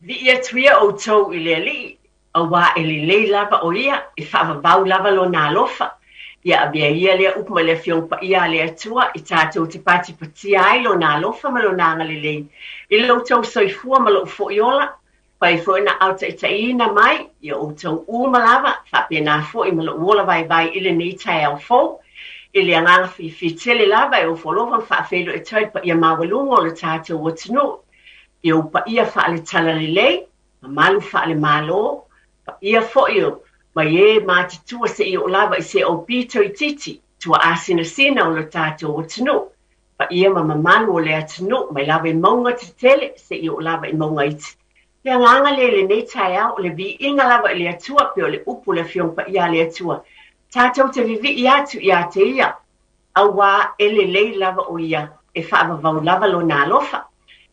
Vivii atu ia outou i le Alii, auā e lelei lava o Ia, e faavavau lava Lona alofa. Ia avea ia lea upu mai le Afioga Paia a le Atua i tatou te patipatia ai Lona alofa ma Lona agalelei i lo outou soifua ma lou foi ola, fai foi ona aotaitaiina mai i outou uma lava, faapena foi ma lou ola vaivai i lenei taeao fou. I le agaga fiafia tele lava e ofo alofa ma faafeiloai atu ai le paia maualuga o le tatou atunuu i ou paia faale-talalelei, mamalu faale-Malo, paia foi o mai e matutua seia oo lava i se aupito itiiti, tuaa sinasina o le tatou atunuu, paia ma mamalu o le atunuu mai lava i mauga tetele seia oo lava i mauga iti. Le agaga lea i lenei taeao, o le viiga lava i le Atua, pei o le upu o le Afioga Paia a le Atua, tatou te vivii atu ia te Ia, auā e lelei lava o Ia, e faavavau lava Lona alofa.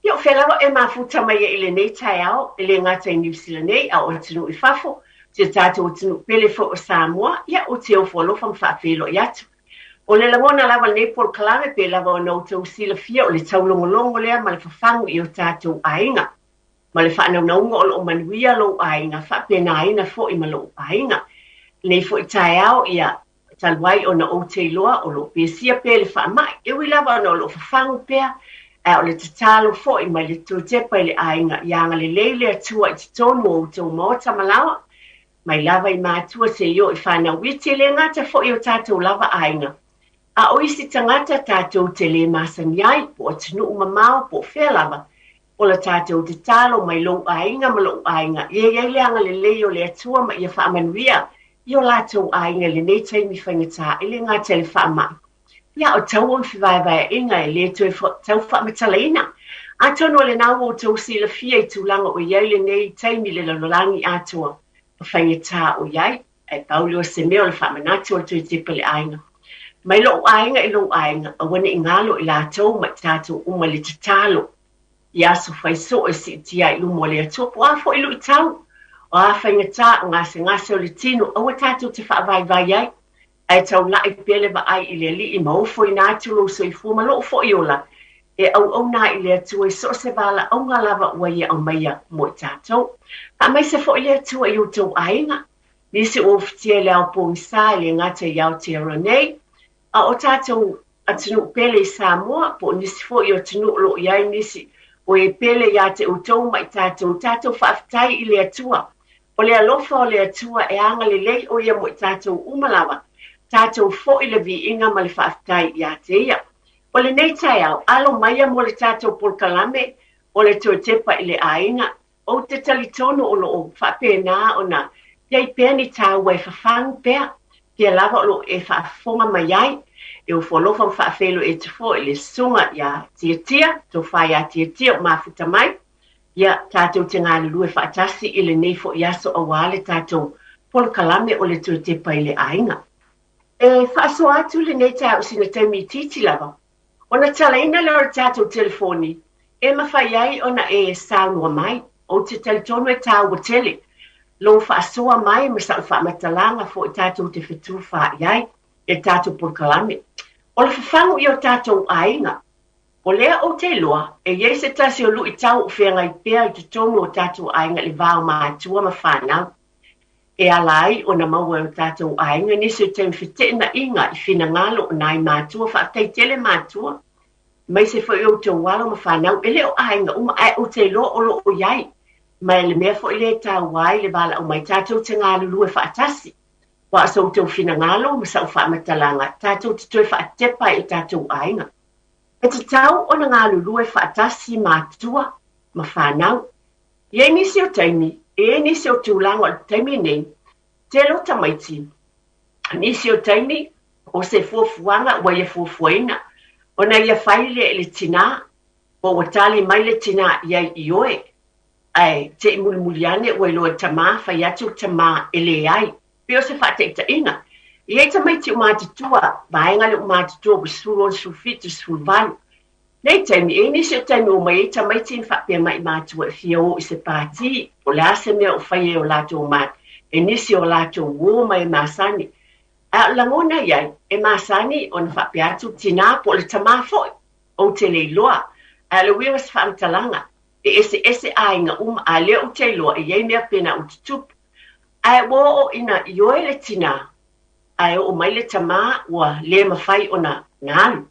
Ia, o fea lava e mafuta mai ai i lenei taeao, e le gata i Niu Sila nei, a o atunuu i fafo, si o tatou atunuu pele foi o Samoa, ia, ou te ofo alofa ma faafeiloai atu. O le lagona lava o lenei polokalame, pei lava ona outou silafia, o le taulogologo lea ma le fafagu i o tatou aiga, ma le faanaunauga o lo o manuia lou aiga, faapenaina foi ma lou aiga. Lenei foi taeao, ia, talu ai ona ou te iloa o lo o pesia pea le faamai, e ui lava ona o lo o fafagu pea, ae o le tatalo foi mai le toetepa i le aiga ia agalelei le Atua i totonu o outou maota ma laoa, mai lava i matua seia oo i fanau iti, e le gata foi i o tatou lava aiga, a o isi tagata tatou te le masani ai, po o atunuu mamao, po o fea lava. O la tatou tatalo mai lou aiga ma lou aiga, ia i ai le agalelei o le Atua ma ia faamanuia i o latou aiga i lenei taimi faigata, e le gata i le faamai, ia o taua ma fevaevaeaiga e le toe tau faamatalaina. Atonu o lena ua outou silafia i tulaga o i ai lenei taimi i le lalolagi atoa, ma faigata o i ai, ae pau lea o se mea o le faamanatu o le toe tepa i le aiga. Mai lou aiga i lou aiga, aua ne i galo i latou ma i tatou uma i le tatalo i aso fai soo e siitia ai i luma o le Atua, po o a foi luitau, o a faigata, o gasegase o le tino, aua tatou te faavaivai ai, ae taulai pea le vaai i le Alii ma ofoina atu lou soifua ma lou foi ola e auauna ai i le Atua i so o se valaauga lava ua Ia aumaia mo i tatou. Faamaise foi le Atua i outou aiga, nisi ua ofatia i le ao pogisa e le gata i Aotearoa nei, a o tatou atunuu pele i Samoa, po o nisi foi o atunuu o lo o i ai nisi o e pele ia te outou ma i tatou, tatou faafetai i le Atua. O le alofa o le Atua e agalelei o ia mo i tatou uma lava, tatou foi le viiga ma le faafetai ia te Ia. O lenei taeao, alo maia mo le tatou polokalame o le toe tepa i le aiga. Ou te talitonu o lo o faapena ona i ai pea ni taua e fafagu pea, pea lava o lo o e faafofoga mai ai. E ofo alofa ma faafeiloai atu foi i le susuga ia Tiatia, Tofa ia Tiatia o mafuta mai. Ia, tatou te galulue faatasi i lenei foi aso auā le tatou polokalame o le toe tepa i le aiga. E faasoa atu lenei taeao i sina taimi itiiti lava, Ona talaina lea o le tatou telefoni e mafai ai ona e saunoa mai. Ou te talitonu e tāua tele lou faasoa mai ma sa'u faamatalaga foi tatou te fetufaai ai i le tatou polokalame. O le fafagu i o tatou aiga. O lea ou te iloa e i ai se tasi o luitau o feagai pea i totonu o tatou aiga i le va o matua ma fanau. E ala ai ona maua e o tatou aiga nisi o taimi feteenaiga i finagalo o nai matua. Faafetai tele matua, aemaise foi o outou alo ma fanau. E le o aiga uma, ae ou te iloa o lo o i ai. Ma le mea foi lea e taua ai le valaau mai, tatou te galulue faatasi. Aua o so outou finagalo ma sau faamatalaga, tatou te toe faatepa ai i o tatou aiga. E tatau ona galulue faatasi matua ma fanau. I ai nisi o taimi, e i ai nisi o tulaga o le taimi nei, tele o tamaiti, nisi o taimi o se fuafuaga ua ia fuafuaina, ona ia fai lea i le tinā, po ua tali mai le tinā i ai ioe, ae te i mulimuli ane ua iloa e tamā, fai atu le tamā e leai. Pei o se faataitaiga, e i ai tamaiti ua matutua, vaega lea ua matutua ua 16, 17, 18, Nei taimi, e i ai nisi o taimi ua omai ai tamaiti ma faapea mai i matua e fia o i se pātī, po o le a se mea o fai ai o latou ma e nisi o latou uō mai e masani. Ae o le lagona i ai, e masani ona faapea atu le tinā po o le tamā foi, ou te le iloa. Ae o le uiga o se faamatalaga, E eseese aiga uma, a lea ou te iloa e i ai mea pena ua tutupu. Ae ua oo ina ioe le tinā, ae oo mai le tamā ua le mafai ona alu.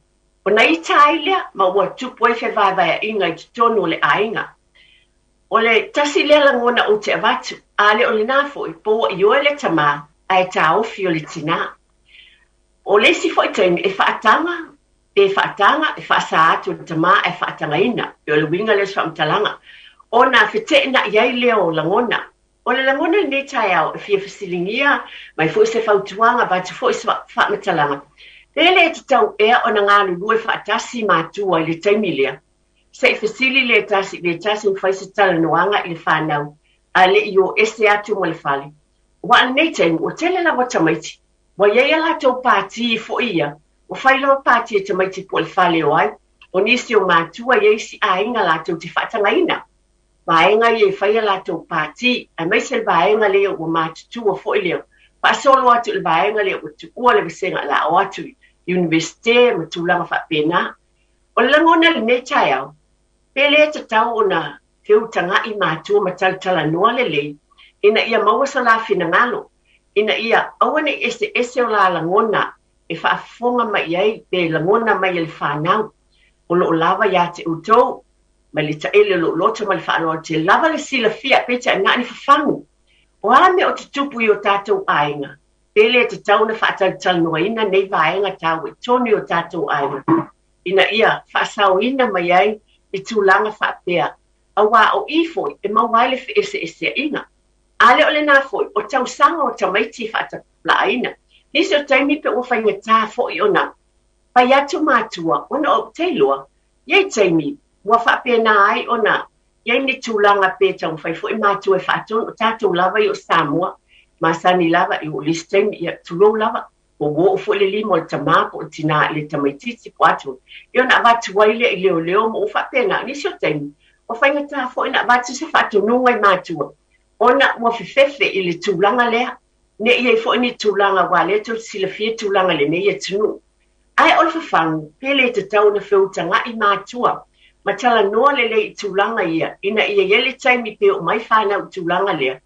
Ona ita ai lea ma ua tupu ai fevaevaeaiga i totonu o le aiga. O le tasi lea lagona ou te avatu, a le o lenā foi, po ua ioe le tamā ae taofi o le tinā. O le isi foi taimi e faataga, pe faataga e faasā atu e le tamā ae faatagaina, pe o le uiga lea o se faamatalaga, ona feteenai ai lea o lagona. O le lagona i lenei taeao e fia fesiligia mai foi se fautuaga, avatu foi se faamatalaga, pe le tatau ea ona galulue faatasi matua i le taimi lea, se i fesili le tasi i le tasi ma fai se talanoaga i le fanau, a le i o ese atu ma le fale. Aua o lenei taimi, ua tele lava tamaiti, ua i ai a latou pati foi ia, ua fai lava pati e tamaiti po o le fale o ai, o nisi o matua i ai isi aiga latou te faatagaina. Vaega ia e fai a latou pati, aemaise le vaega lea ua matutua foi lea, faasolo atu i le vaega lea ua tuua le vasega o le a o atu i Iunivesite ma tulaga faapena. O le lagona i lenei taeao, pe le tatau ona feutaga'i matua ma talatalanoa lelei ina ia maua so la finagalo, ina ia aua ne i eseese o la lagona e faafofoga mai i ai pe lagona mai e le fanau o lo o lava ia te outou mai le taele o lou loto ma le faaaloalo tele lava le silafia peitai na o ni fafagu. O a mea o tutupu i o tatou aiga, pe le tatau ona faatalatalanoaina nei vaega taua i totonu i o tatou aiga ina ia faasaoina mai ai i tulaga faapea, aua o i foi e maua ai le feeseeseaiga. A le o lenā foi, o tausaga o tamaiti e faatapulaaina. Nisi o taimi pe ua faigata foi ona fai atu matua ona ou te iloa, i ai taimi ua faapena ai ona i ai ni tulaga pe taumafai foi matua e faatonu, o tatou lava ia o Samoa, masani lava i o le isi taimi, ia tulou lava, po ua oo foi le lima o le tamā po o le tinā i le tamaitiiti po o atu, ia ona avatu ai lea i leoleo ma ua faapena. Nisi o taimi, ua faigata foi ona avatu se faatonuga i matua, ona ua fefefe i le tulaga lea, ne i ai foi ni tulaga, aua o lea tou te silafia tulaga i lenei atunuu. Ae o le fafagu, pe le tatau ona feutaga'i matua ma talanoa lelei i tulaga ia, ina ia i ai le taimi pe oo mai fanau i tulaga lea,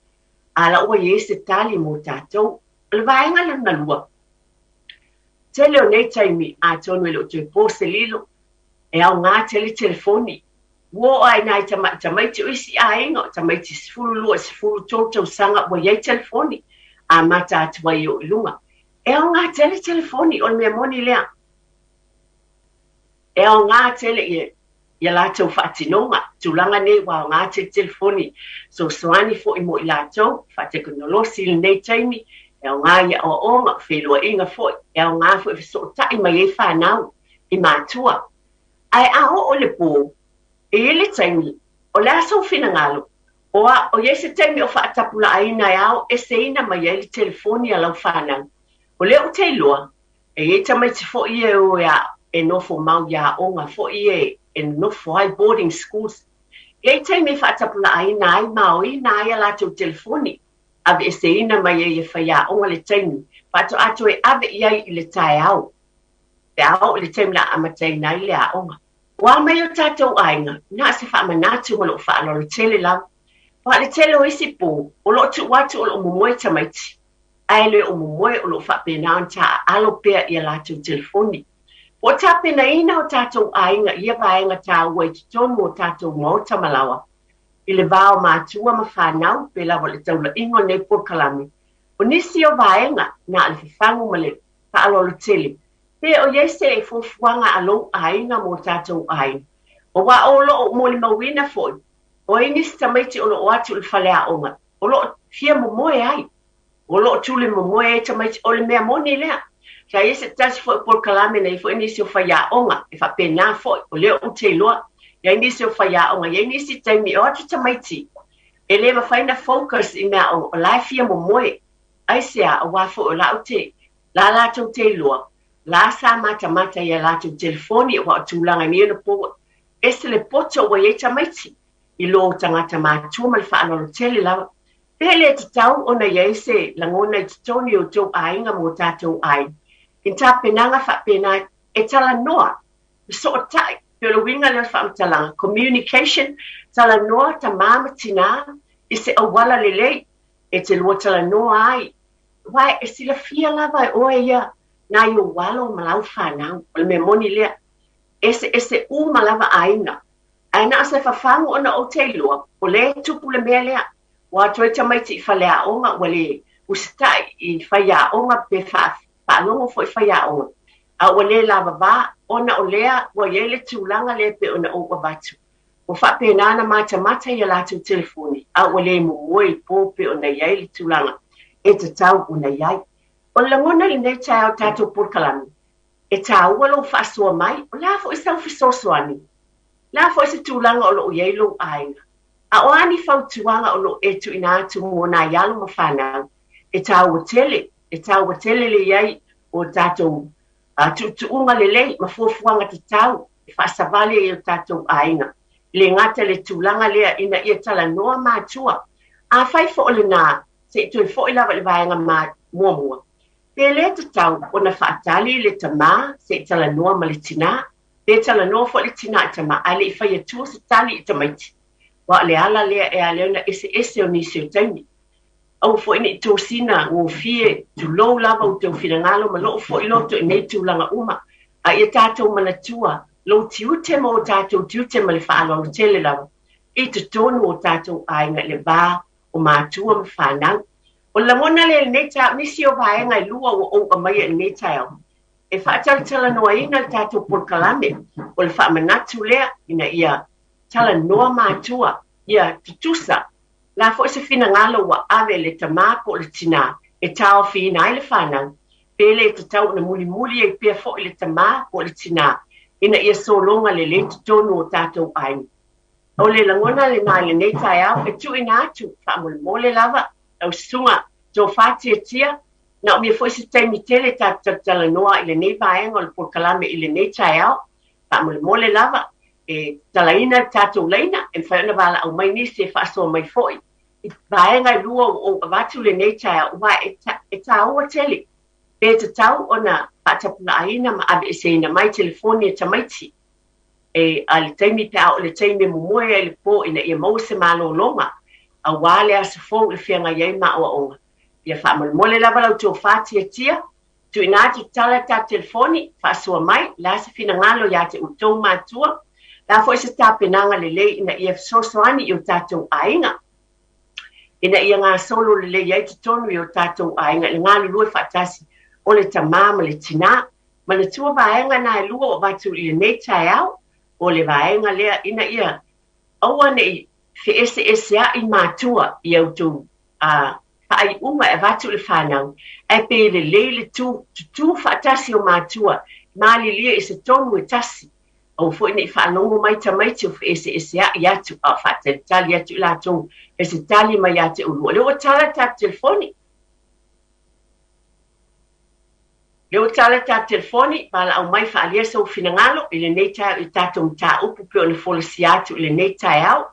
a la ua i ai se tali mo tatou. O le vaega lona lua, tele o nei taimi, atonu e le o toe po se lilo, e aoga tele telefoni. Ua oo lava i nai tamaiti o isi aiga, o tamaiti 12 i le 13 tausaga ua i ai telefoni, amata atu ai e oo i luga. E aoga tele telefoni, o le mea moni lea. E aoga tele i a latou faatinoga. Tulaga nei ua aoga tele telefoni, fesoasoani foi mo i latou, faatekonolosi i lenei taimi, e aoga i aoaoga, o feiloaiga foi, e aoga foi e fesootai mai ai fanau i matua. Ae a oo i le po, e i ai le taimi, o le a sou finagalo, o a, o i ai se taimi o faatapulaaina e ao eseina mai ai le telefoni a lau fanau. O lea ou te iloa, e i ai tamaiti foi ia e o e a, e nofo mau i aoga foi ia e nonofo ai, boarding schools. E i ai taimi e faatapulaaina ai ma aoina ai a latou telefoni, aveeseina mai ai e faiaoga le taimi faatoa toe ave i ai i le taeao, pe a oo i le taimi o le a amataina ai le aoga. Ua mai o tatou aiga, na o se faamanatu ma lou faaaloalo tele lava. Aua o le tele o isi po, o lo o tuu atu o lo o momoe tamaiti, ae le o momoe o lo o faapena ona taaalo pea i a latou telefoni. Po o tapenaina o tatou aiga i ia vaega taua i totonu o tatou maota ma laoa, i le va o matua ma fanau, pe lava o le taulaiga o lenei polokalame, o nisi o vaega na o le fafagu ma le faaaloalo tele, pe o i ai se fuafuaga a lou aiga mo tatou aiga. Aua o lo o molimauina foi, o ai nisi tamaiti o lo o atu i le faleaoga, o lo o fia momoe ai, o lo o tuli momoe ai tamaiti, o le mea moni lea. Sa i ai se tasi foi o polokalame na i ai foi nisi o faiaoga, e faapena foi, o lea ou te iloa, i ai nisi o faiaoga, i ai nisi taimi e o atu tamaiti, e le mafai ona focus i meaaoga, o la e fia momoe. Aisea, aua foi o la ou te, la latou te iloa, la sa matamata i a latou telefoni, aua o tulaga i nei ona po ua ese le poto ua i ai tamaiti i lo tagata matua ma le faaaloalo tele lava. Pe le tatau ona i ai se lagona i totonu i outou aiga ma o tatou aiga i ni tapenaga faapena e talanoa, fesootai. Pei o le uiga lea o le faamatalaga, communication, talanoa tamā ma tinā i se auala lelei e te lua talanoa ai. Aua e silafia lava e oe ia nai ou alo ma lau fanau. O le mea moni lea, eseese uma lava aiga. Ae na o se fafagu ona ou te iloa, o lea e tupu le mea lea. Ua o atu ai tamaiti i faleaoga, ua le usitai i faiaoga pe faalogo foi i faiaoga. A ua le lavava ona o lea ua i ai le tulaga lea pei ona ou avatu. Ua faapena ona matamata i a latou telefoni, a ua le momoe i le po pei ona i ai le tulaga e tatau ona i ai. O le lagona i lenei taeao tatou polokalame, e taua lou faasoa mai, o le a foi sau fesoasoani, o le a foi se tulaga o lo o i ai lou aiga, a o a ni fautuaga o lo o e tuuina atu mo nai alo ma fanau, e taua tele, e taua tele le i ai o tatou tuutuuga lelei ma fuafuaga tatau e faasavali ai o tatou aiga. E le gata i le tulaga lea ina ia talanoa matua. Afai foi o lena, se i toe foi lava i le vaega muamua, pe le tatau ona faatali le tamā se i talanoa ma le tinā, pe talanoa foi le tinā i tamā, ae le i fai atua se tali i tamaiti. Aua o le ala lea e ala ai ona eseese o nisi o taimi. Aua foi ne i tosina gofie, tulou lava outou finagalo ma lou foi loto i nei tulaga uma, a ia tatou manatua lou tiute ma o tatou tiute ma le faaaloalo tele lava i totonu o tatou aiga i le va o matua ma fanau. O le lagona lea i lenei taeao, nisi o vaega e lua ua ou aumaia i lenei taeao, e faatalatalanoaina le tatou polokalame, o le faamanatu lea ina ia talanoa matua, ia tutusa la foi se finagalo ua ave le tamā po o le tinā e taofiina ai le fanau, pe le tatau ona mulimuli ai pea foi le tamā po o le tinā ina ia sologa lelei totonu o tatou aiga. O le lagona lenā i lenei taeao e tuuina atu faamolemole lava lau susuga Tofa Tiatia, na umia foi se taimi tele tatou talatalanoa i lenei vaega o le polokalame i lenei taeao. Faamolemole lava e tatalaina le tatou laina e mafai ona valaau mai nisi e faasoa mai foi i vaega e lua ua ou avatu lenei taeao, aua e taua tele pe tatau ona faatapulaaina ma aveeseina mai telefoni e tamaiti e a le taimi pe a oo i le taimi e momoe ai le po ina ia maua se malologa aua le aso fou i le feagai ai ma aoaoga. Ia faamolemole lava lau tofa Tiatia, tuuina atu tatala le tatou telefoni, faasoa mai, o le a se finagalo ia te outou matua, o le a foi se tapenaga lelei ina ia fesoasoani i o tatou aiga, ina ia gasolo lelei ai totonu i o tatou aiga i le galulue faatasi o le tamā ma le tinā. Manatua vaega na e lua ua avatu i lenei taeao, o le vaega lea ina ia aua ne i feeseesea'i matua i a outou faaiuga e avatu i le fanau, ae pe lelei le tutū faatasi o matua, malilie i se tonu e tasi. Aua foi ne i faalogo mai tamaiti o feeseesea'i atu, a o faatalitali atu i latou e se tali mai ia te oulua. O lea ua tala le tatou telefoni. Lea ua tala le tatou telefoni, valaau mai faaalia sou finagalo i lenei taeao i tatou mataupu pei ona folasia atu i lenei taeao.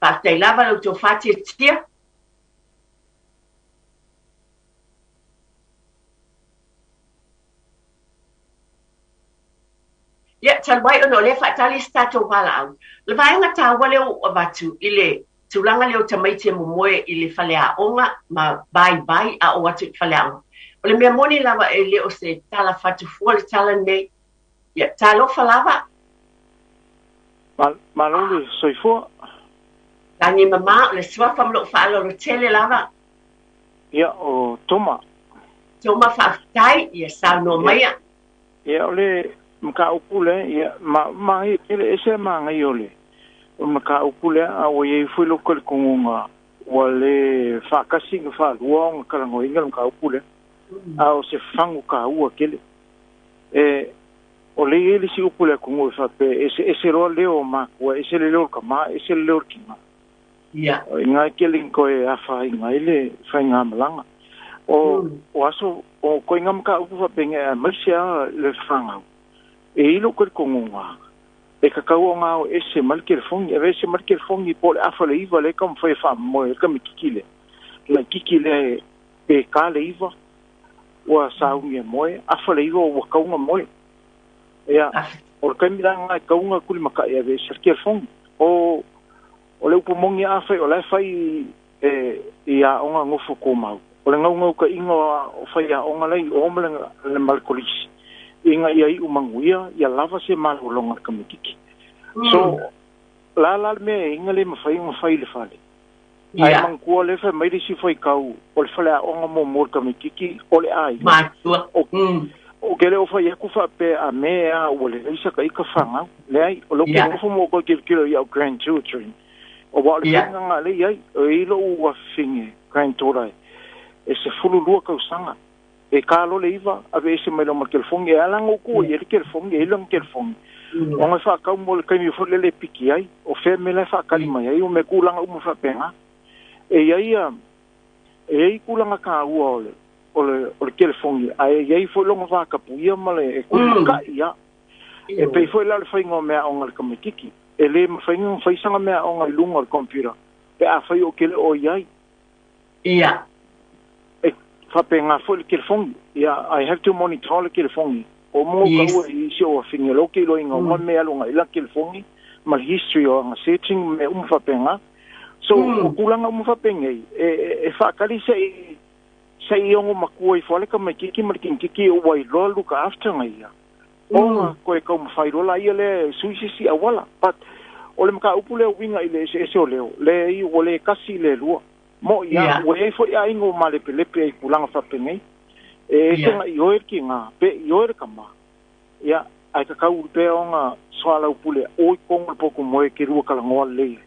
Faafetai lava lau tofa Tiatia. Ia, talu ai ona o lea e faatali se tatou valaau. O le vaega taua lea ua ou avatu i le tulaga lea o tamaiti e momoe i le faleaoga ma vaivai a o atu i le faleaoga. O le mea moni lava e le o se tala fatufua le tala lenei. Ia, talofa lava. Malo le soifua. Lagi mama, o le suafa ma lou faaaloalo tele lava. Ia, o Toma. Toma, faafetai, ia saunoa maia. Ia, o le mataupu lea, ia, manaia tele, ese le manaia o le mataupu lea, a ua i ai foi lou talitonuga ua le faatasi na faalua ona talanoaina le mataupu lea, a o se fagu taua tele. E, o lea e i ai le isi upu i le atunuu e faapea, e eseese loa leo o matua, ese le leo o le tama, ese le leo o le tina. Ia. O i ina e tele ina toe afaina ai le faigamalaga. O, o aso, o ituaiga mataupu faapena aemaise lava le fanau, e i ai lou talitonuga, e tatau ona ao ese mai le telefoni, aveese mai le telefoni po o le 8:30 lea e taumafai e faamomoe ai le tamaitiiti lea, laitiiti lea pe 8:45 ua sauni e moe, 8:45 ua tatau ona moe. Ia, o le kaimi la e kauga kuli maka'i ave se telefoni. O le upu mogi a fai o la e fai e i aoga gofo komau. O le gaugauka'iga o fai aoga lai o ma le ma le kolisi. Ina ia i'u maguia ia lava se malologa le kamakiki. So, la la le mea e inga le mafai ona fai le fale. Ae manatua le fai mai le isi faitau o le fale aoga mo le kamakiki o le aiga. Matua. O ke le o fai aku faapea a mea a ua lelei sa ka fagau. Leai, o lou nofo mo koe kilokilo i au grandchildren. O wa o le faiga le iai, o i lou afafine granddaughter e 12 tausaga. E kalo le iva, ave ese mai lo ma telefoni, e ala ngō i le telefoni, e ilo telefoni. O ngai whaakau mo le kaimi fo le piki ai, o whea me le whaakali mai ai, o me kūlanga umu whaapenga. E iai e iai kūlanga kā ua o le telefoni, a e iai fo longa whaakapu ia ma le e kuri makai ia. E pei fo la le whainga o mea o ngā le kamakiki. E le mawhainga whaisanga mea o ngā lunga o le computer. Pe a whai o kele o iai. Ia. E whapenga fo le telefoni. Ia, I have to monitor le telefoni. O mo kaua i si o awhinga loke ilo inga uma mea alonga ila telefoni ma history o anga searching me umu whapenga. So, o kulanga umu whapenga e whaakali se i ongo makua i whale ka mai kiki ma le kiki o wailoa luka after ngai ia. Onga koe kau mawhai rola ia le suisisi awala. But, o le maka upu leo winga i le ese ese o leo. Le i o le kasi le lua. Mo ia, ua e fo ia ingo ma lepe lepe i kulanga whapenga. E ese nga i oe ki ngā, pe i oe ka ma. Ia, ai ka kau pe o ngā swala upule, oi kongo le poko moe ke rua kalangoa le.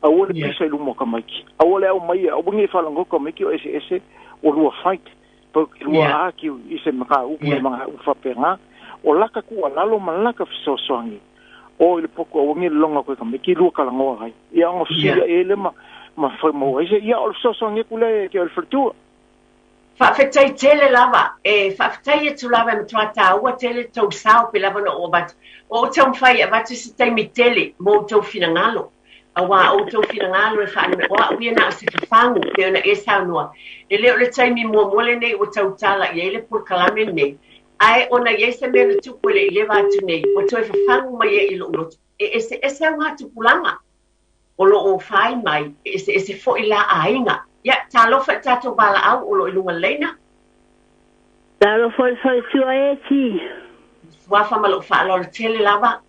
Aua le pisa i lumo ka maiki. Aua le au mai, au ngi whalango ka maiki o ese ese o lua fight. Pau ki lua aki i se maka upu le mga uwhapenga. O laka kua lalo ma laka fisosoangi. O i le poko au ngi longa koe ka maiki rua kalangoa gai. Ia nga fisuia e le ma whaimau ai se. Ia o le fisosoangi kule ke o le whaletua. Whaafetai tele lava, e whaafetai e tu lava e matua tāua tele tau sao pe lava no o vatu. O tau mwhai a vatu se taimi tele mō tau whinangalo. A wā o tau whinangalo e whaaname o a uia na o se whawhangu pe ona e sao noa. E leo le taimi mua mole nei o tau tala i eile pul kalame nei. Ae ona i eisa mea na tupu ele i lewa atu nei. O toi whawhangu mai e i lo ulotu. E ese ese au ngā tupulanga. O lo o whai mai e ese ese fo i la ainga. Ia, tālofa i tātou wala au o lo i lunga leina. Tālofa i whaitua e ti. Suafa ma lo whaalolo tele lava.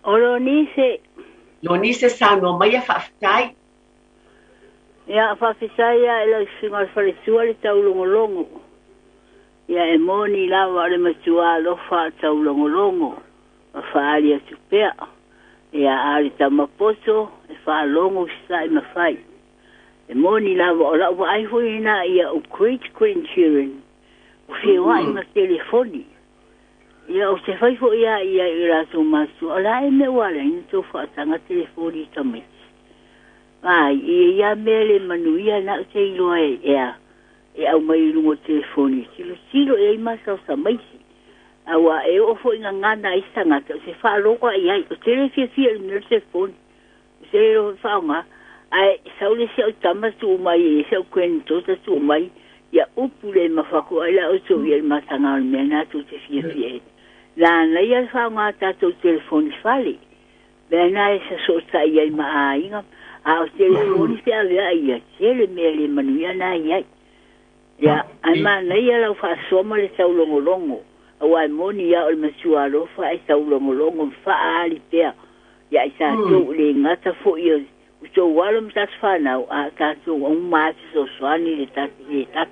O lo nise. Lo nise sa no mai a whaafetai. Ia, whaafetai ia e lau singa whaitua le taulongolongo. Ia, e moni lava o le matua alofa taulongolongo. A whaali atupea. Ia, a le tamapoto e whaalongo sa i mawhai. E moni lava o lau ai hui na ia o great grandchildren. O whia i ma telefoni. Ia o te whaifo ia ia i rātou mātua. O la e me wale ina tō whaatanga telefoni i tamaiti. Ai, ia ia mea le manu ia na o te iloa e ea. E au mai lungo telefoni. Tilo tilo e i masao sa maisi. Aua e o fo inga ngana i sangata. O se whaaloka i ai. O te le fia fia i mea telefoni. O te le whaonga. Ai saule se o tama tu mai e se o grandaughter tu mai ia upu le mawhako ai la o tō ia matanga o mea nā tō te fia fia e. Nā na ia whaonga tātou telefoni whale. Mea nā e sa sota ia i maainga. A o telefoni whia wea ia tele mea le manu ia nā iai. Ia, ai mana ia lau whaasoma le taulongolongo. Au ai moni ia o le matua alofa ai taulongolongo mwhaali pea. Ia i tātou le ngata fo ia o walo mtas whanau a tātou o maati so swani le tati le tati.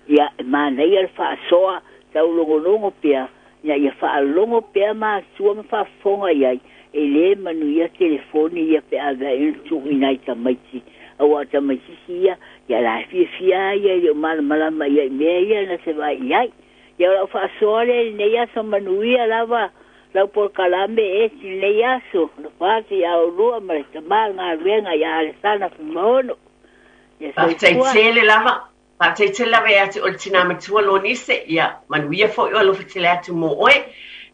Ia mana ia le whaasoa taulongolongo pea. Ia ia whaalongo pea mātua ma whaafonga iai. E le manu ia telefoni ia pe avea ina tu inai tamaiti. Au a tamaiti si ia, ia la fia fia ia i o malamalama ia i mea ia na se vai iai. Ia lau whaasoa le nei aso manu ia lava. Lau por kalame e ti nei aso. No pāti au lua ma le tamā ngā ruenga ia Alesana Fuimaono. Ia Whaafetai tele lava. Whaafetai tele lava e atu o le tina matua lo nise. Ia, manuia fo i o alofa tele atu mō oe.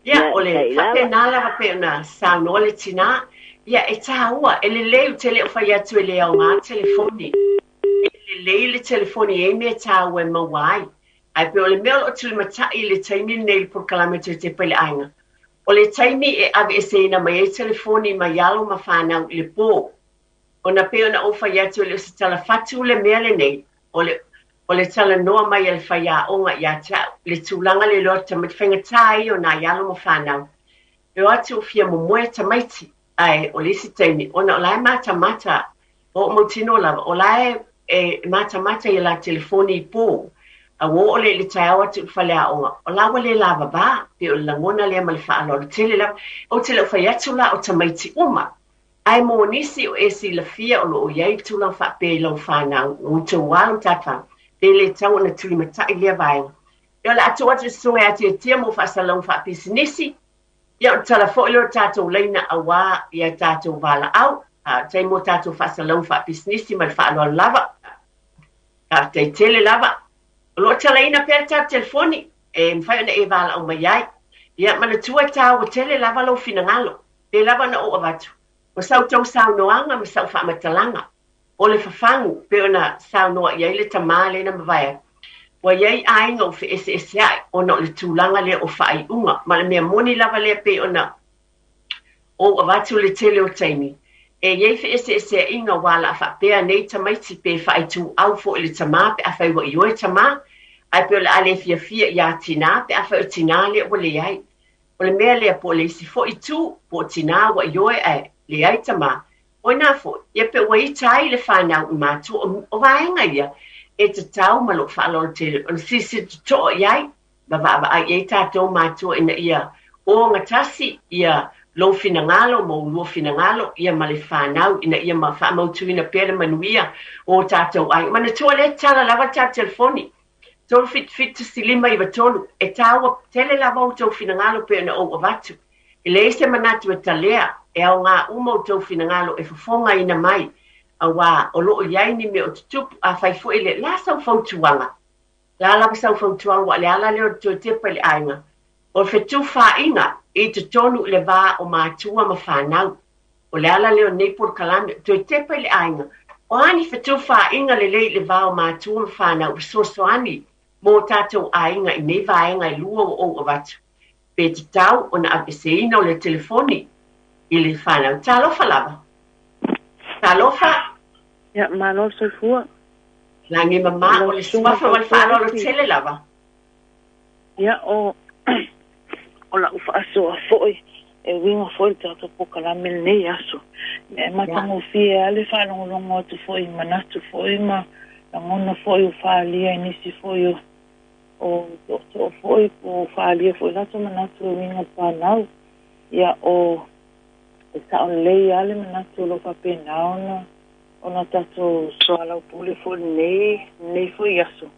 Ia, o le whapena lava pe ona saunoa le tina. Ia, e tāua, e le leu tele o whai atu e le au ngā telefoni. E le lei le telefoni e mea tāua e maua ai. Ai pe o le mea o tuli matai le taimi nei le polokalame tui te pele ainga. O le taimi e aveeseina mai ai telefoni mai alo ma fanau i le pō. Ona pei ona ou fai atu e le o se talafatu le mea lenei, o le o le talanoa mai a le faiaoga ia te au, le tulaga le iloa tamaiti, faigata ia o nai alo ma fanau. E o atu o fia momoe tamaiti, ae o le isi taimi, ona o la e matamata, o mautinoa lava, o la e matamata i la telefoni i pō. A ua oo lea i le taeao atu i le faleaoga, o la ua le lavava, pei o le lagona lea ma le faaaloalo tele lava. Ou te le o fai atu la o tamaiti uma, ae mo nisi o e silafia o lo o i ai tulaga faapea i lau fanau, o outou alo ma tata, pe le tatau ona tulimatai lea vaega. Ia o le a tuu atu i le susuga ia Tiatia mo faasalalauga faapisinisi, ia ona tala foi lea o le tatou laina auā ia tatou valaau. A taimi mo tatou faasalalauga faapisinisi ma le faaaloalo lava. Faafetai tele lava. O lo o talaina pea le tatou telefoni e mafai ona e valaau mai ai. Ia manatua e taua tele lava lou finagalo. Pe lava ona ou avatu, o sa outou saunoaga ma sau faamatalaga, o le fafagu, pei ona saunoa i ai le tamā lea na mavae atu, ua i ai aiga ua feeseesea'i ona o le tulaga lea o faaiuga. Ma le mea moni lava lea pei ona ou avatu le tele o taimi, e i ai feeseesea'iga ua o le a faapea nei tamaiti pe faaituau foi i le tamā pe afai ua ioe tamā, ae pei o le a le fiafia iā tinā pe afai o tinā lea ua leai. O le mea lea po o le isi foi itu, po o tinā ua ioe ae leai tamā, o ina foi, ia pe ua ita ai le fanau i matua o vaega ia e tatau ma lou faaaloalo tele ona silasila totoa i ai ma vaavaai i ai tatou matua ina ia ogatasi ia lou finagalo ma ulua finagalo ia ma le fanau ina ia ma faamautuina pea le manuia o tatou aiga. Manatua lea tala lava le tatou telefoni 377 159 e taua tele lava outou finagalo pei ona ou avatu. E leai se manatu e talea, e aogā uma outou finagalo e fofogaina mai, auā o lo o i ai ni mea o tutupu, afai foi e le la sau fautuaga, la lava sau fautuaga, ua o le ala lea o le toe tepa i le aiga, o le fetufaaiga i totonu i le va o matua ma fanau. O le ala lea o lenei polokalame, toe tepa i le aiga, o a ni fetufaaiga lelei i le va o matua ma fanau, fesoasoani mo tatou aiga i nei vaega e lua ua ou avatu. Pe tatau ona aveeseina o le telefoni i le fanau. Talofa lava. Talofa. Ia, malo le soifua. Lagi mama o le suafa ma le faaaloalo tele lava. Ia, o o la'u faasoa fo'i e uiga foi i le tatou polokalame lenei aso. Ia e matagofie lava le faalogologo atu foi i manatu foi ma lagona foi ua faaalia i nisi foi o o tootoo foi po o faaalia foi latou manatu e uiga i le fanau. Ia o e sao lelei lava le manatu o lo o faapena ona ona tatou soalaupule foi i lenei lenei foi aso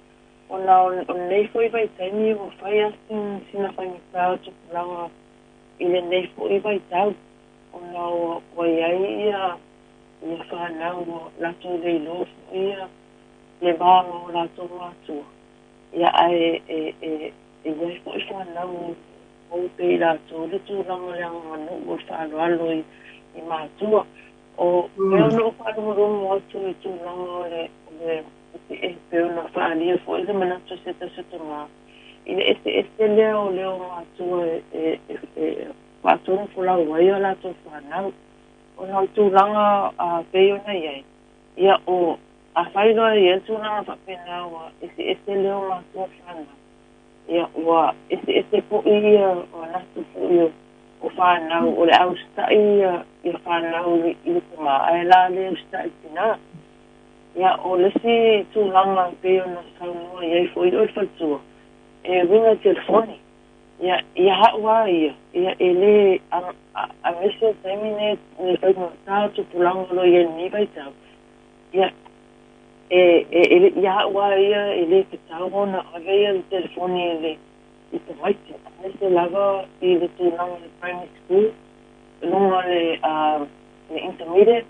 ona o lenei foi vaitaimi ua fai lava sina faigata o tupulaga i lenei foi vaitau ona ua i ai ia fanau ua latou le iloa foi ia le va ma o latou matua ia ae e e e i ai foi fanau ua pea i latou le tulaga o le agaganuu o le faaaloalo i matua. O pei ona ou faalogologo atu i tulaga o le o le e pei ona faaalia foi le manatu o se tasi o tamā i le eseese lea o leo matua e e faatonufolau ai a latou fanau ona o le tulaga pei ona i ai. Ia o afai loa e i ai le tulaga faapena ua eseese leo matua fanau, ia ua eseese foi ia manatu foi o fanau o le a usitai ia fanau i le tamā ae la le usitai i le tinā. Ia o le isi tulaga pei ona saunoa i ai foi oe le faletua e uiga i telefoni. Ia ia a'u a ia, ia e lē aemaise le taimi nei le faigata o tupulaga o lo o i ai i lenei vaitau. Ia e e ia a'u a ia e lē tatau ona ave ia le telefoni i le i tamaiti aemaise lava i le tulaga o le primary school i luga o le le intermediate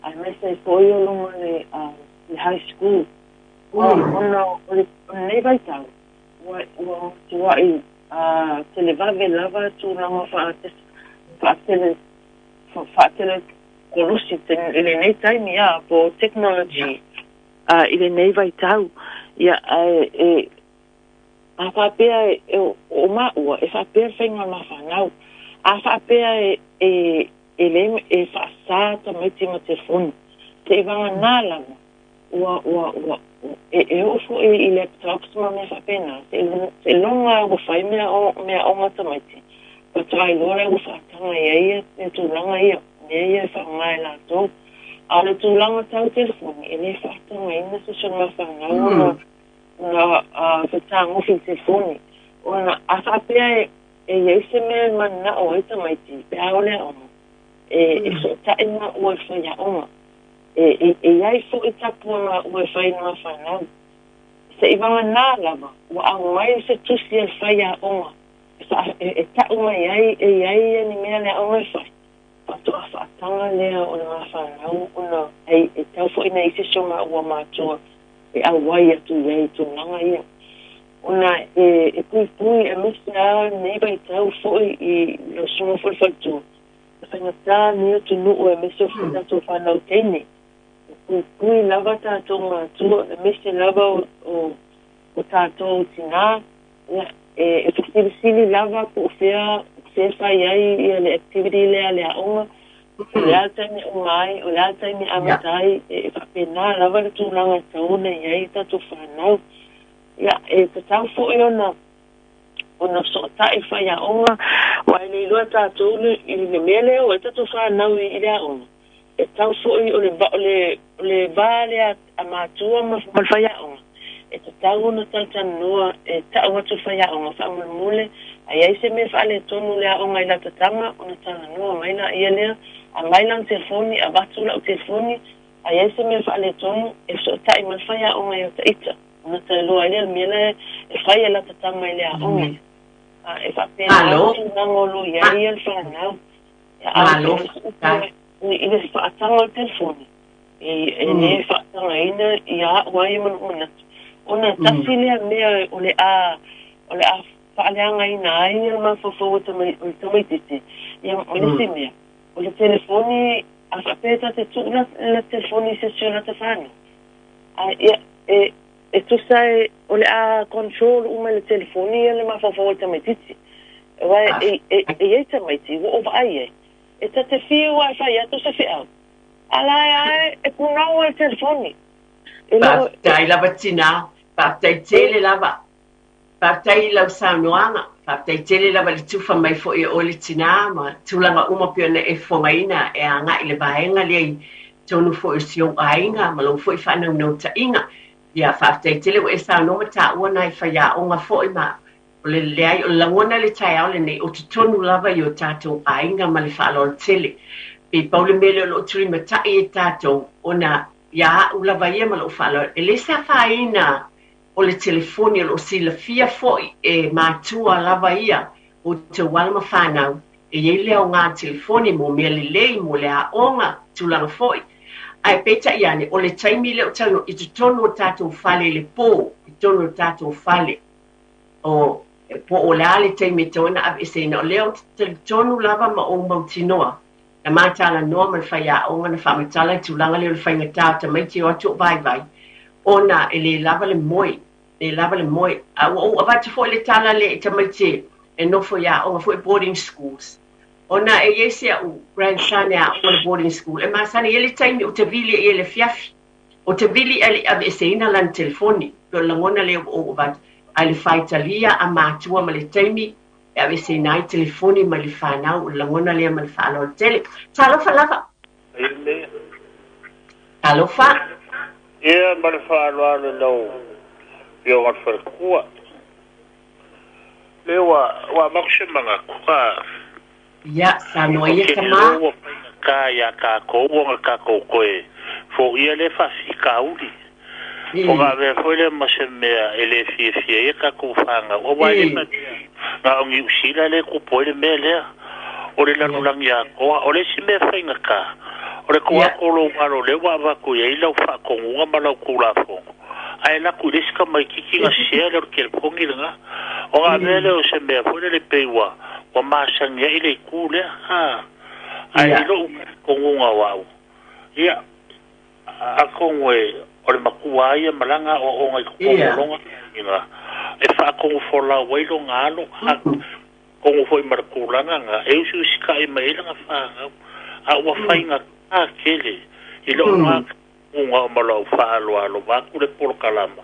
aemaise ai foi o luga o le le high school ona o lenei vaitau ua ua matua'i televave lava tulaga faatele faatelekolosi i lenei taimi a po o technology i lenei vaitau. Ia ae e a faapea e o maua e faapea le faiga o le mafanau A faapea e lē e faasā tamaiti ma telefoni seʻi vaganā lava ua ua ua e oo foʻi i laptops ma mea faapena seʻiloga ua fai mea meaʻoga tamaiti faatoa iloa lea ua faataga i ai ia tulaga ia mea ia e faaaoga e latou. A o le tulaga tau telefoni e lē faatagaina se so mafanau ona ona fetagofi i telefoni ona a faapea e iai se mea e manao ai tamaiti pe a o le aoga e sootaʻi ma ua e faiaʻoga e iai foʻi tapu ua e fai na mafanau seʻi vaganā lava ua aumai se tusi e le faiaʻoga e taʻu mai ai e iai ia ni mea le aoga e fai faatoa faataga lea o le mafanau ona e tau foʻi na isi so maʻua matua e auai atu iai tulaga ia ona e puipui e misi a nei vaitau foʻi i lau suga foʻi faletua e faigatā nei atunuu e mese o foʻi tatou fanau teine e puipui lava tatou matua e mese lava o tatou tinā ia e fesilisili lava po o fea fea fai ai ia le activity lea le aoga o le a le taimi uma ai o le a le taimi amata ai e faapena lava le tulaga e tatau ona i ai tatou fanau ia e tatau foʻi ona sootaʻi faiaʻoga ua e le iloa tatou i le mea lea o ai tatou fanau i le aoga e tau foʻi o le o le va lea a matua ma le faiaʻoga e tatau ona talatalanoa e taʻu atu le faiaʻoga faamulimule a iai se mea faaletonu le aoga i lata tama ona talanoa mai laia lea aumai lana telefoni avatu laʻu telefoni a iai se mea faaletonu e sootaʻi ma le faiaʻoga i o taʻita ona tailoa ai lea le mea lea e fai e lata tama i le aoga e faapena tulaga o lo iai ia le fanau Malo. I le faataga o le telefoni e lē faatagaina ia aʻu ai ma loʻu manatu ona tasi lea mea o le a faaleagaina ai ia le mafaufau o le tamaititi ia ma le isi mea o le telefoni a faapea tate tuu la telefoni i se isi o lata fanau a ia e tusa e o le a control uma i le telefoni ia le mafaufau o le tamaititi uae e iai tamaiti ua ou vaai ai e tate fiu a e fai atu se feʻau ala e ae e punau ai le telefoni e leo. Faafetai lava tinā, faafetai tele lava. Faafetai i lau saunoaga, faafetai tele lava i le tufa mai foʻi e oe le tinā ma tulaga uma pei ona e fofogaina e agaʻi le vaega lea i tonu foʻi o si ou aiga ma lou foʻi faanaunautaʻiga. Ia faafetai tele ua e saunoa ma taua nai faiaʻoga foʻi ma o le leai o le lagona i le taeao lenei o totonu lava i o tatou aiga ma le faaaloalo tele. Pe pau le mea lea o loo tulimataʻi e tatou ona ia aʻu lava ia ma loʻu faaaloalo e lē se afaina o le telefoni o loo silafia foʻi e matua lava ia o outou ala ma fanau e iai le aogā telefoni mo mea lelei mo le aoga tulaga foʻi ae peitaʻi ane o le taimi lea o talanoa i totonu o tatou fale i le pō i totonu o tatou fale o po o le a le taimi e tatau ona aveeseina o lea ou te talitonu lava ma ou mautinoa na matalanoa ma le faiaʻoga na faamatala i tulaga lea o le faigatā o tamaiti o atu o vaivai ona e lē lava le moe lē lava le moe a ua ou avatu foʻi le tala lea i tamaiti e nofo i aoga foʻi boarding schools ona e iai se aʻu grandson e aoga le boarding school e masani i ai le taimi o te vili e ia le afiafi o te vili e leʻi aveeseina lana telefoni pe o le lagona lea ua ou avatu ae le faitalia a matua ma le taimi e aveeseina ai telefoni mai le fanau o le lagona lea ma le faaaloalo tele. Talofa lava. Talofa. Ia ma le faaaloalo lau afioga le faletua. Le ua avatu se manatu a Ia, saunoa o ia te tamā. ua faigata iā tatou ona tatou toe foʻia le faafitauli ona avea foi lea ma se mea e lē fiafia ai tatou fanau auā e lē faapea na o Niu Sila lea e tupu ai le mea lea o le lalolagi atoa. O le isi mea faigata o le tuu atu o lou alo lea ua avatu i ai lau faatonuga ma lau tulafono ae alu atu i le isi tamaititi na sea lea o le telefoni lena ona avea lea o se mea foi lele pei ua masani ai le itu lea a ae i loʻu talitonuga o au ia atonu e o le matua ia malaga aoaoga i totonu o lona aiga e faatonufolau ai lona alo. Kongo foi ma le kulaga ga e usiusikaʻi mai ai laga fagau a ua faiga a kele i lo'u uga o ma la'u fa'aloalo vaku le polokalama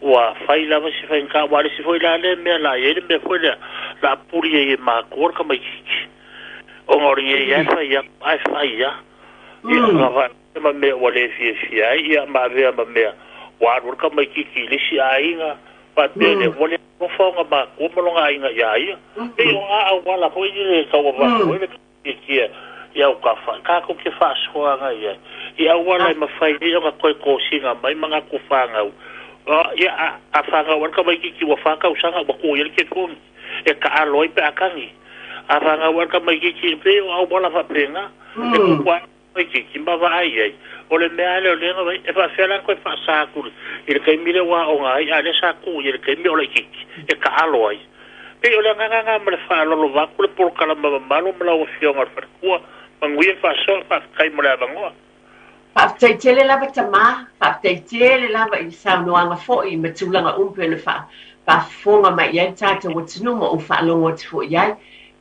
ua fai lava se faigata ua alesi foi la lea mea la iai le mea foi lea la puli ai e makua le tamaititi ona o lenei ae fai atu ae fai a ia ga ma mea ua lē fiafia ai ia ma avea ma mea ua alu le tamaititi i le isi aiga faapea lea ua le alofa ona makua ma loga aiga iā ia pei o gā auala foi le tauavatu ai le kia ia o ka fa ka ko ke faasoaga ia i auala e mafai ai ona toe kosiga mai manatu fagau ia a fagau ale tamaititi ua 4 tausaga ua tuu ia le telefoni e taalo ai pe akagi a fagau ale tamaititi pe o auala faapena e kukua tamaititi ma vaai ai o le mea ale o lega vai e faafea la toe faasa atu i le taimi le ua aoga ai a lea sa tuu ia le taimi o laititi e taalo ai pei o le agagaga ma le faalolo vaku le polokalama mamalu ma lau afioga o le faletua manuia faasoa faafetai mo le avanoa. Faafetai tele lava tamā, faafetai tele lava i saunoaga fo'i ma tulaga uma pe ona faafofoga mai i ai le tatou atunuu ma ou faalogo atu fo'i ai.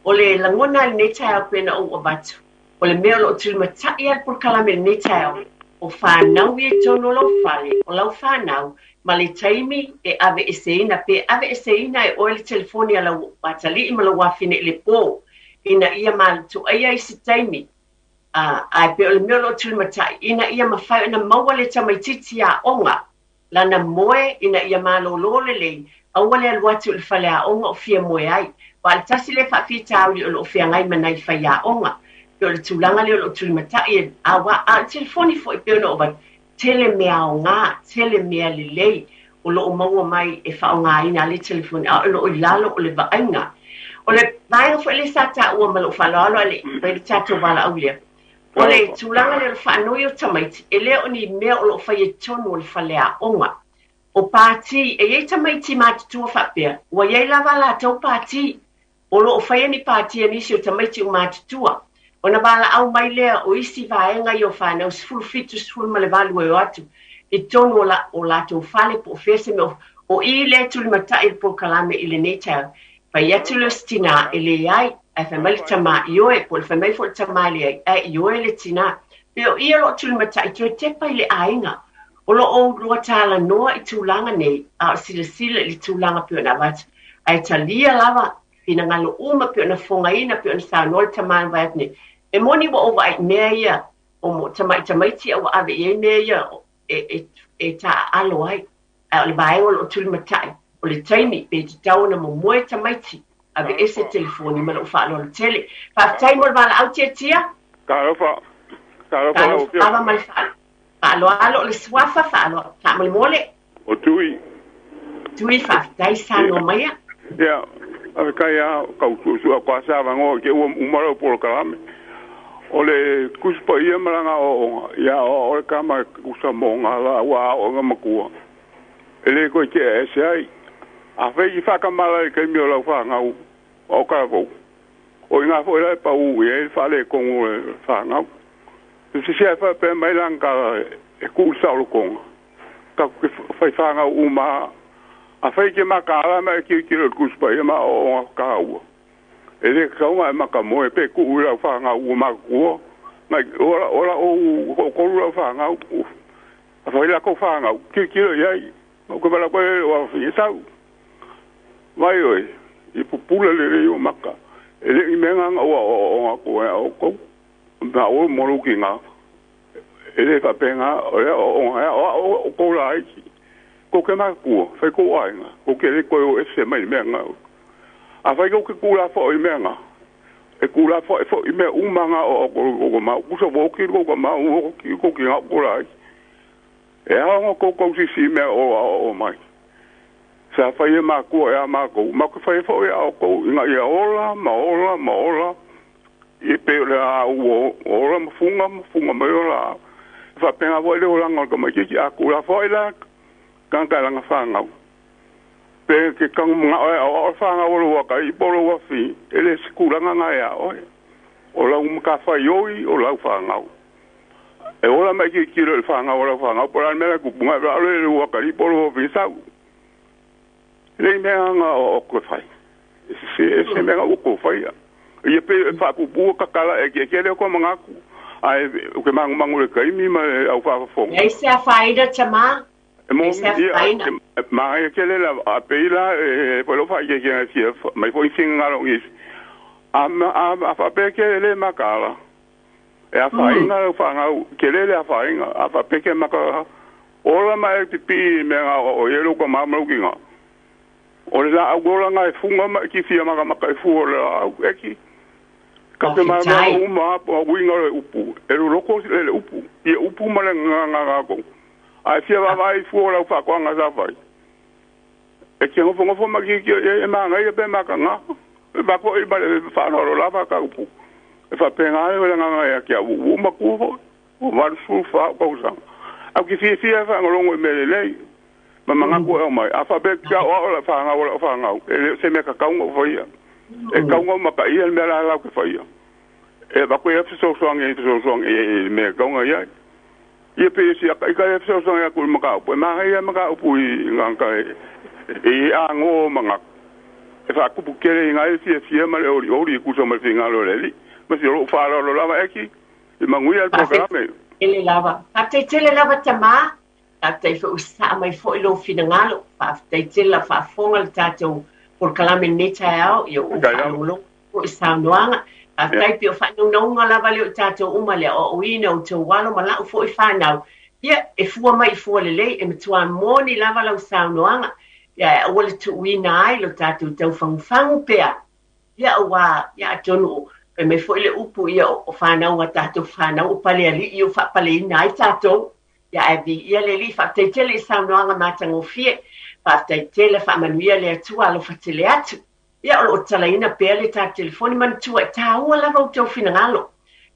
O le lagona lenei taeao pe na ou avatu. O le mea o loo tulimata'i a le polokalame lenei taeao. O whānau i tonu o lau fale, o lau whānau, ma le taimi e ave e seina, pe ave e seina e oe le telefoni a lau atali'i ma lau afine i le pō, ina ia matuaia i se taimi, ai pe o le mea o loo tulimata'i, ina ia mawhai ona maua le tamaititi a'oga, lana moe ina ia malōlō lelei, aua le alu atu i le fale a'oga o fia moe ai. Wa le tasi le whaafitauli o loo feagai ma nai fai a'oga. Pe o le tulaga lea o loo tulimata'i e aua a o le telefoni fo'i pe ona o tele mea aogā, tele mea lelei o loo maua mai e faaogāina le telefoni a o loo i lalo o le vaaiga. O le vaega fo'i le sa taua ma lou faaaloalo ale pai le tatou valaau lea. O le tulaga lea o le faanoi o tamaiti, e le o ni mea o loo fai e tonu o le fale a'oga. O pāti, e iai tamaiti matutua faapea, ua iai lava latou pāti, o loo faia ni pāti a nisi o tamaiti o matutua. Ona valaau mai lea o isi vaega i o whanau 17, 18 e o atu, i tonu o, la, o latou fale po o fea se mea o i le tulimata'i le polokalame i lenei taeao. Fai atu le tinā e leai, ae fai mai le tamā i oe, po o le fai mai foi le tamā e leai, ae i oe le tinā. Pe o ia loo tulimata'i toe tepa i le aiga. O loo ou lua talanoa i tulaga nei, a o silasila i le tulaga pe ona avatu. Ae talia lava, finagalo uma pe ona fogaina pe ona saunoa le tamā na vai atu nei. E moni ua ou vaai i mea ia, o mo tama'i tamaiti a ua ave i ai mea ia e taaalo ai. Ae o le vaega o loo tulimata'i, o le taimi pe tatau ona momoe tamaiti, ave ese telefoni ma lou faaaloalo tele. Faafetai mo le valaau tiatia. Talofa. Talofa lau Talofa lava ma le faaaloalo o le suafa faaloalo. Faamolemole. O Tui. Tui faafetai saunoa maia. Ia, faafetai a kau suasua kwa sa vangoa ke ua uma lau polokalame. O le kusi paia ma laga aoaoga, ia aoao le kama kusa mo la ua aoga makua. E le koe tea ese ai. A fai i whakamala i kaimi o lau whangau o karavou. O i ngā foi lai pa u i e whale kongo e whangau. Se se ai wha mai lang ka e ku sa o konga. Ka ke whai whangau u ma a fai ke maka ala ma e ki ki le kusi pa ia ma o o ka ua. E le kaunga e maka moe pe ku u lau whangau u ma kua. Ngai ora ora o o kolu lau whangau. A fai la ko whangau ki ki le iai. O ke bala koe o fi sau. Vai oi, i pupula le le o maka. E le i menga nga o o nga ko e o ko. Ma o mo ki nga. E le fa penga o le o o o o ko la i. Ko ke ma ku, fai ko ai nga. Ko ke le ko o ese mai me nga. A fai ko ke ku la fo i me nga. E ku la fo fo i me uma nga o o ko ma ku so bo ki ko ko ma o ki ko ki nga ko la i. E a nga ko ko si si me o o mai. Sa fai e makua e a mākou. Ma ko fai foi a ko inga ia ola, ma ola, ma ola. I pe le a u ola ma funga, ma funga mai ola. Fa penga voi le olanga o ka mai kiki a kula foi la, kanga langa whangau. Pe ke kangu mga oe o o whangau o waka i polo wa fi, e le sikulanga nga ia oe. O lau maka whai oi, o lau whangau. E ola mai ki kilo le whangau o lau whangau, po la mea kupunga, e le waka i polo wa fi sau. Le mea nga o o koe whai. Se se mea ua kou faia. Ia pe faapuupuu kakala e ke ke le ko mangaku. Ai o ke mangu mangu le kaimi ma au faafofoga. Leai se afaina tamā. E mo Leai se ia afaina. ma e ke le la a pe la e po lo fa ke ke fia mai fo singa lo ngis. A a a fa pe ke le makala. E a fainga o whangau, ke le le a fainga, a fa peke maka ola mai te pi me nga o ye lo ko ma ki nga. O le la au ola nga e funga ma ki fia maka maka e fu o le au e ki. Ka te ma Faafetai. ma uma po winga le upu. E lo loko le le upu. Ia upu ma le nga nga nga ko. A fia va vai fu o la fa ko nga sa fai. E ki ngofo ngofo ma ki ki e ma nga e pe ma ka nga. E ba ko e ba le fa no la fa ka upu. E fa pe nga e le nga nga ya ki a u ma ku ho. O valu su fa ko sa. Au ki fia fia fa ngolongo e me le lei. Ma manga ko e mai. A fa pe ka o la fa nga o la fa nga. E le se me ka kaunga o fa ia. E kaunga ma ka ia le mea la lau ke fa ia. E ba ko e so so ngi so so e e me kaunga ia. Ia pe si ka ka e so so ngi ku ma ka upu. Ma ia ma ka upu i nga ka e e a ngo manga. E fa kupu kere i ngai fia fia ma le ori ori ku so ma finga lo le li. Ma si lo fa lo lo lava e ki. I manguia le programe. Tele lava. Faafetai tele lava tamā. Faafetai foi usasaa mai foi lou finagalo. Faafetai tele la faafofoga le tatou polokalame lenei taeao. Ia ou Kai lava. faalogologo foi i saunoaga. Faafetai pe o faanaunauga lava lea o tatou uma le aoaoina o outou alo ma lau foi fanau. Ia e fua mai i fua lelei e matuā moni lava lau saunoaga. Ia e aua le tuuina ai lo tatou taufagufagu pea. Ia auā ia atonu o fai mai foi le upu ia o fanau a tatou fanau o palealii o faapaleina ai tatou. Ia ae viia le Alii faafetai tele i saunoaga matagofie. Faafetai tele faamanuia le Atua alofa tele atu. Ia o loo talaina pea le tatou telefoni manatua e tāua lava outou finagalo.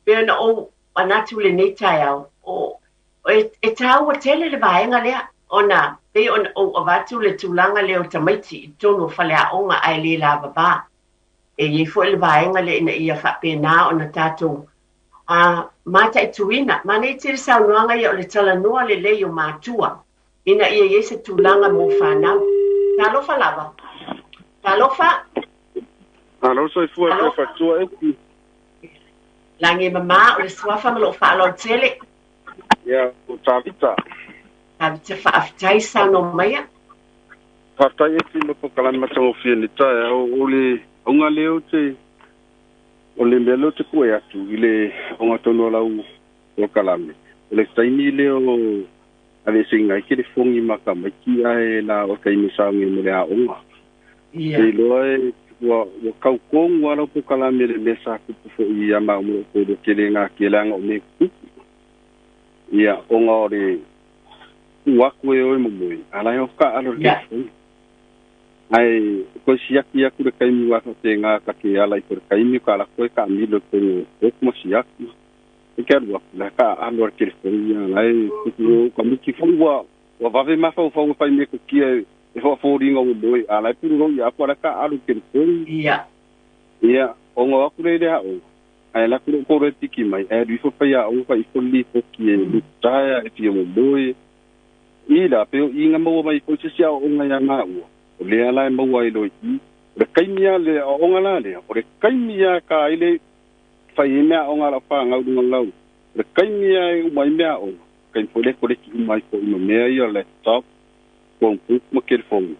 Pe ona ou manatu lenei taeao o e, e tāua tele le vaega lea ona pei ona ou avatu le tulaga lea o tamaiti i totonu o faleaoga ae le lavavā. E iai foi le vaega lea ina ia faapena ona tatou a mataituina. Manei tele saunoaga ia o le talanoa lelei o matua ina ia iai se tulaga mo fanau. Talofa lava. Talofa. Alo soifua pe Alofa. fatua e. Lagi e mamā o le suafa ma loo faaaloalo tele. Ia, o Tavita. Tavita faafetai saunoa maia. Faafetai e ti mo pokalame matagofie le taeao o le auga lea o te o le mea lea o te kue atu i le ogatonu o lau polokalame. O le taimi lea o aveeseiga ai kelefogi ma kamaiti ae la o taimi saogi mo le aoga. Ia. Te iloa e ua ua kaukogu a lau polokalame le mea sa kupu fo'i ia ma o mo lou tele gā keleaga o me kupu. Ia oga o le ua aku e oe momoe ala e o kaalo le Ia. telefoni. Ai ko siaki aku le kaimi wa te ngā ka ke ala i ko le kaimi ka ala koe ka milo ko o kuma siaki. E ke alu aku la ka alo le telefoni ia la e kuku ka miki fo ua ua vave mafa fau fai me ko kia e fo fo ringa o moe ala e puru ia aku ala ka alo telefoni. Ia. Ia ongo aku le le o. Ai la kuro ko re tiki mai e ri fo fai a o fai fo li fo ki e lu taia e fia mo moe. I la pe o inga maua mai fo se sia o nga ia ngā ua. O le ala e maua i loi i. O le kaimia le o onga la lea. O le kaimia ka ile fai e mea onga la wha ngau lunga lau. O le kaimia e umai mea onga. Kai fo le kore ki umai fo ima mea ia laptop, Chromebook ma telefoni.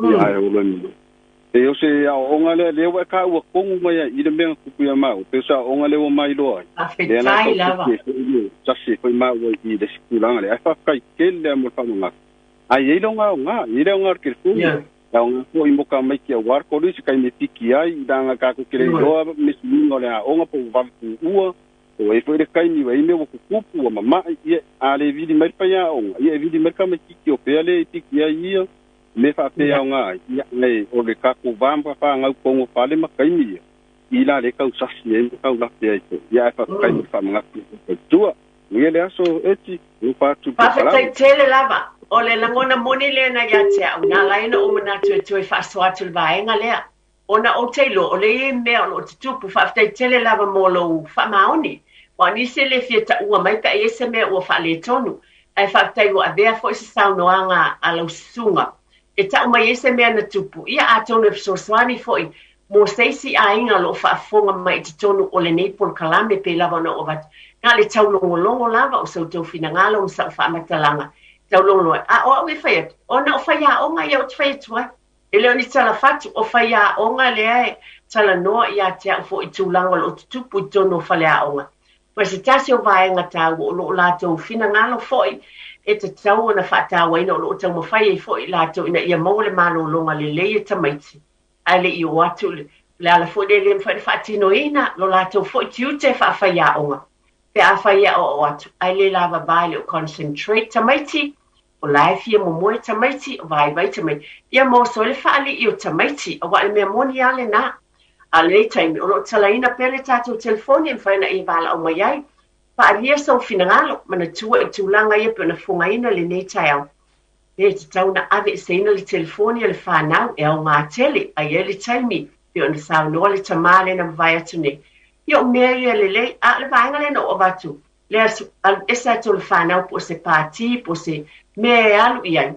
Ia ai o le mea. E o se a onga lea lea wa ka ua kongu mai ai i le mea kupu ia mau. Pe sa onga lea wa mai loa ai. Lea la Faafetai tau lava. te te i tasi foi mau i le sikulanga le. Ai whawhai kele a mo whamanga. Ai e longa o ngā, i le o ngā telefoni. Ia. Ia o ngā fo i moka mai ki a war kori se kai me piki ai i ranga ka ko kere loa me singa o le a onga po wawe ku ua. O e foi le kaimi wa i me waku kupu wa mama'i ia a le vili mai pa ia onga. Ia e vili mai ka mai kiki o pea le i piki ai ia. Me wha pea o ngā ai. Ia nei o le kako vamba wha ngau kongo whale ma kaimi ia. I la le kau sasi e kau lape ai to. Ia e whakakai mo whamanga ku tua. Ngia le aso eti, u whātu pe Faafetai kalame. tele lava. O le lagona moni lena ia te au. Nā laina o manatu e toe faasoa atu le vaega lea. Ona o te iloa, o le ia mea o loo tutupu faafetai tele lava mo lou faamaoni. Ua nisi le fia taua mai pe ai se mea ua faaletonu. Ae faafetai ua avea foi se saunoaga a lau susuga. E tau mai ai se mea na tupu. Ia atonu e fesoasoani foi Mo se isi aiga o loo faafofoga mai i totonu o lenei polokalame pei lava ona ou avatu, na o le taulogologo lava o sa outou finagalo ma sau faamatalaga taulogologo ai. A o au e fai atu, ona o faiaoga ia ou te fai atu ai. E le o ni tala fatu, o faiaoga lea e talanoa ia te au foi i tulaga o loo tutupu i totonu o faleaoga. Ma se tasi o vaega taua o loo latou finagalo foi e tatau ona faatauaina o loo taumafai ai foi latou ina ia maua le malologa lelei e tamaiti ae le i oo atu le le ala foi lea e le mafai ona faatinoina lo latou foi tiute faafaiaoga pe afai e aoao atu ae le lavava e le o concentrate tamaiti o la e fia momoe tamaiti o vaivai tamaiti ia ma oso ai le faalii o tamaiti auā o le mea moni lava lenā. A o lenei taimi o loo talaina pea le tatou telefoni e mafai ona e valaau mai ai faaalia sou finagalo manatua i tulaga ia pei ona fogaina lenei taeao. E tatau ona aveeseina le telefoni a le fanau e aoga tele a i ai le taimi pei ona saunoa le tamā lea na mavae atu nei. Ia o mea ia lelei, a o le vaega lea na ou avatu, le alu ese atu o le fanau po o se pātī po o se mea e alu i ai,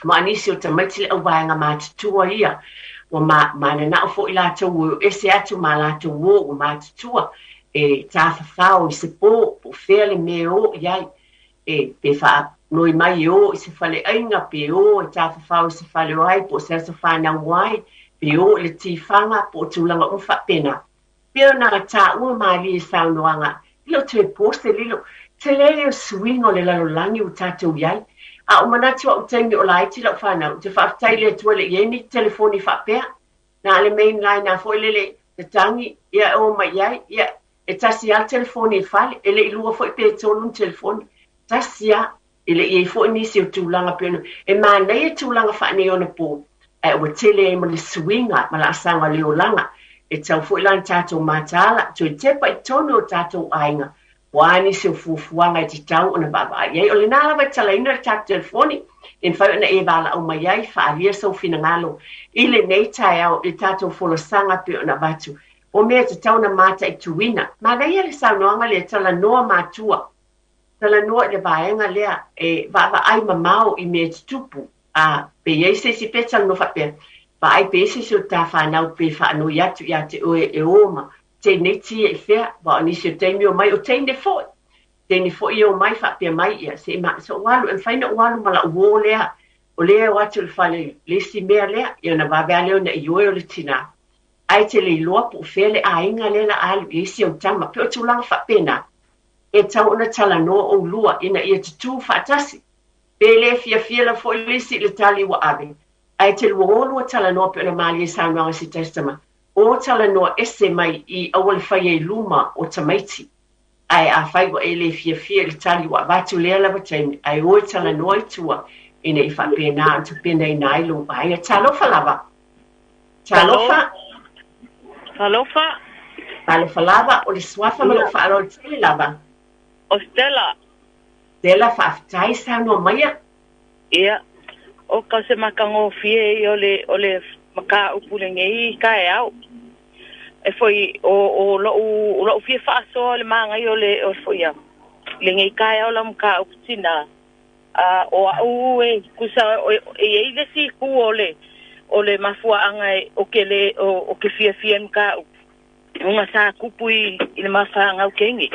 ma o nisi o tamaiti le auvaega matutua ia, ua mananao foi latou ua o ese atu ma latou o ua matutua e tafafao i se po po o fea le mea e o i ai. E pe faanoi mai e o i se faleaiga, pe o e tafafao i se fale o ai, po o se aso fanau o ai, pe o i le tifaga, po o tulaga uma faapena. Pei ona taua malie i saunoaga, e le o toe po se lilo, tele ia o suiga o le lalolagi ua tatou i ai. A ou manatu au i taimi o laiti lau fanau, ou te faafetai i le Atua e le i ai ni telefoni faapea. Na o le main line lava foi lele tatagi, ia e o mai i ai, ia E tasi lava le telefoni i le fale, e le i lua foi pe tolu ni telefoni. Tasi lava. E le i i ai foi nisi o tulaga pei ona e manaia tulaga faaneionapo, ae ua tele ai ma le suiga ma laasaga o le olaga. E tatau foi la ona tatou mataala, toe tepa i totonu o tatou aiga, po o a nisi o fuafuaga e tatau ona vaavaai i ai. O lena lava e talaina le tatou telefoni, e mafai ona e valaau mai ai, faaalia sou finagalo i lenei taeao i le tatou folasaga pei ona avatu. O mea e tatau ona mataituina. Manaia le saunoaga lea, talanoa matua. Talanoa i le vaega lea e vaavaai mamao i mea e tutupu. A, pe i ai se isi pe talanoa faapea, vaai pe i ai se isi o ta fanau pe faanoi atu ia te oe e o ma teineiti ia i fea, aua o nisi o taimi o mai, o teine foi. Teine foi e o mai faapea mai, ia se i ma, se ou alu, e mafai ona ou alu ma la'u uō lea, o lea e o atu i le fale le isi mea lea, ia ona vave lava lea ona ioe o le tinā. Ae te le iloa po o fea le aiga lea la a alu i ai si au tama. Pei o tulaga faapena, e tatau ona talanoa ʻoulua ina ia tutū faatasi. Pe le fiafia lava foi le isi i le tali ua ave, ae te lua o lua talanoa pei ona malie i saunoaga a se tasi tama, o talanoa ese mai i aua le faia i luma o tamaiti. Ae afai ua e le fiafia i le tali ua avatu lea lava taimi, ae o e talanoa i tua ina ia faapena ona tapenaina ai lou aiga. Talofa lava! Talofa! Talofa! Talofa lava, o le suafa ma lou faaaloalo tele lava. O Stella. Stella, faafetai saunoa maia. Ia, o ka se matagofie ia o le o le mataupu lenei taeao. E foi o o lo'u lo'u fia faasoa le magaia o le o foi ia lenei taeao lau mataupu tinā a o a'u e tusa e i ai le isi itu o le o le mafuaaga e o ke le o ke fiafia i mataupu ona sa tupu i i le mafanau teine